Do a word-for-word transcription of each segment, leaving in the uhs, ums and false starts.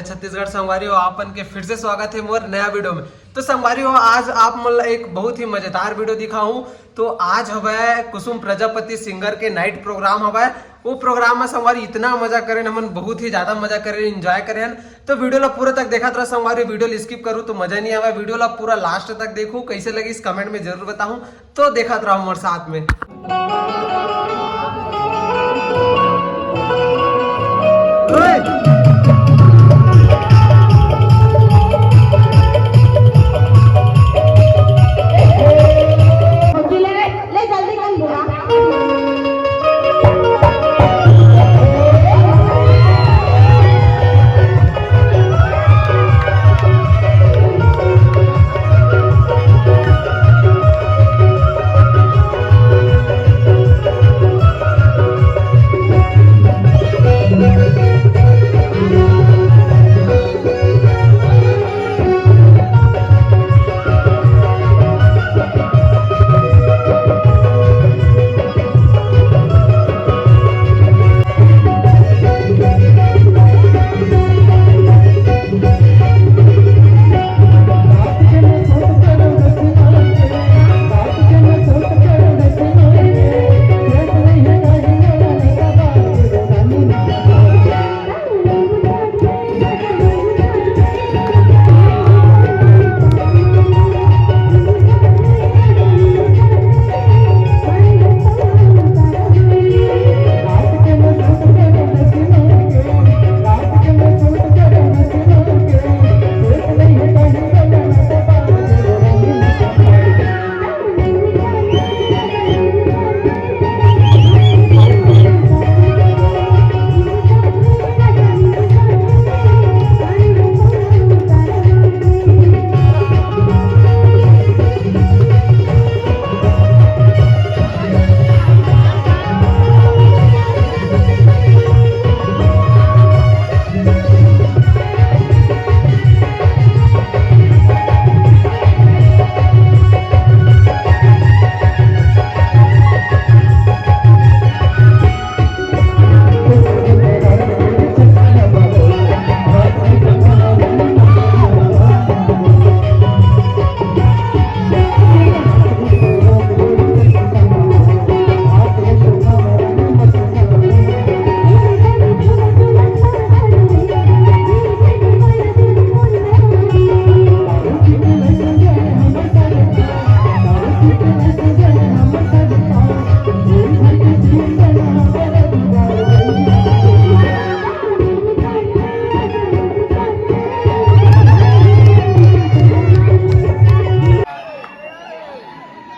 छत्तीसगढ़ संगवारी हो, आपन के फिर से स्वागत है मोर नया वीडियो में। तो संगवारी हो, आज आप मन ला एक बहुत ही मजेदार वीडियो दिखाहूँ। तो आज हवय कुसुम प्रजापति सिंगर के नाइट प्रोग्राम हवय। वो प्रोग्राम में संगवारी इतना मजा करेन हमन, बहुत ही ज्यादा मजा करेन, एंजॉय करेन। तो वीडियो ला पूरा तक देखत रहो संगवारी, वीडियो ला स्किप करू तो मजा नहीं आवे। वीडियो ला पूरा लास्ट तक देखू, कैसे लगी इस कमेंट में जरूर बताहू। तो देखत रहो हमारे साथ में। ले जल्दी कर बुआ।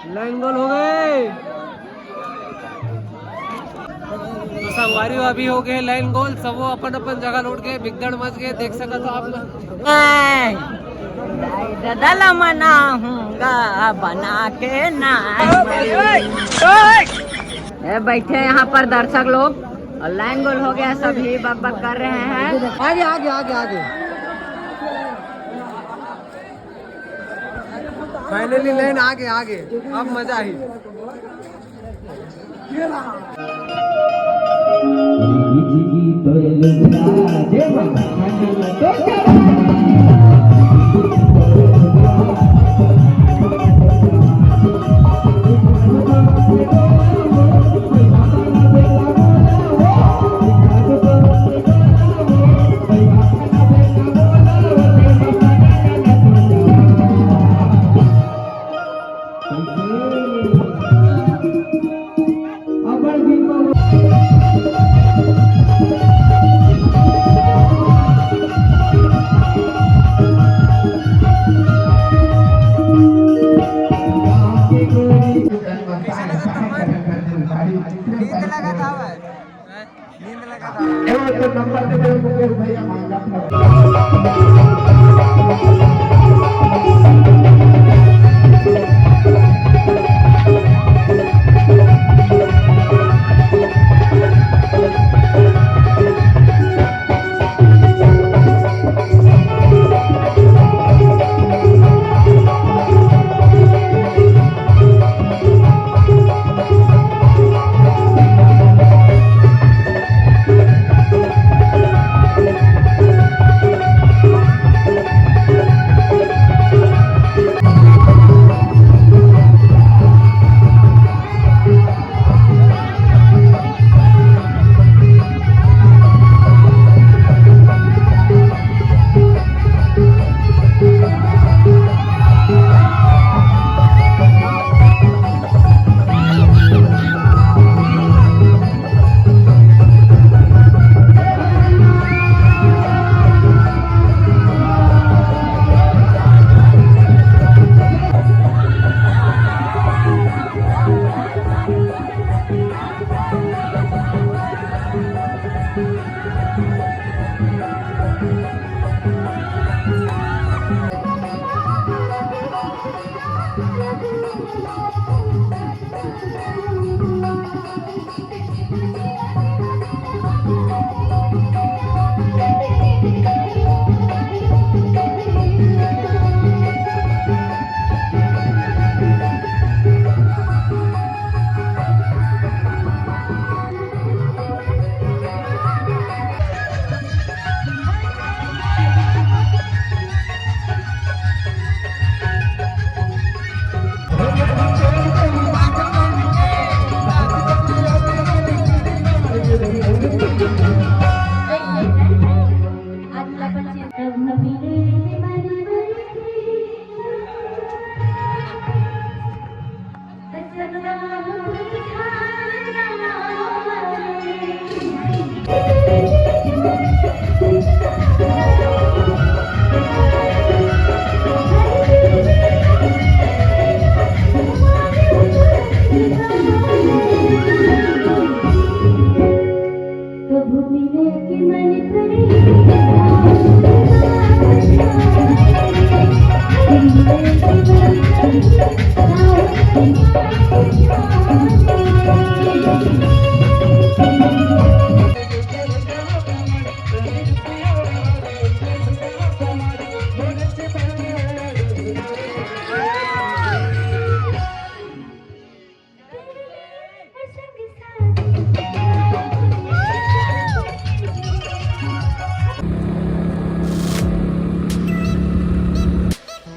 लाइन गोल हो गए। तो संगवारी हो, अभी हो गए लाइन गोल, सब वो अपन अपन जगह लौट गए, बिगदड़ मच गए, देख सकत हो आप लोग। नहीं, दादा ला मनाहूंगा, बना के ना। ये बैठे यहाँ पर दर्शक लोग और लाइन गोल हो गया, सभी बक बक कर रहे हैं। आगे, आगे, आगे, आगे। फाइनली लाइन आगे, आगे, अब मजा ही। नींद लगा था भाई। नींद लगा था। ए, तो नंबर दे दे मुकेश भैया, मांगा।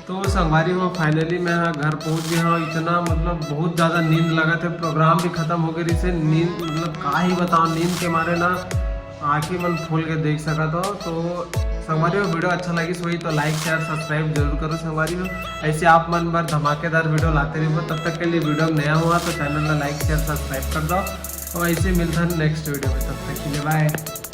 तो संगवारी हो, finally मैं ह घर पहुंच गया हूँ। इतना मतलब बहुत ज़्यादा नींद लगत हे, program भी खत्म हो गए रहिसे। नींद मतलब का ही बताओ, नींद के मारे ना आंखें मन फूल के देख सकत हो। तो संगवारी हो, video अच्छा लगिस होही तो like share subscribe जरूर करो संगवारी हो। ऐसे आप मन बर धमाकेदार video लाते रहिबो। तब तक के लिए video में नया हुआ तो channel ला like share subscribe कर दो और ऐसे मिलता है next video में। तब तक के लिए bye।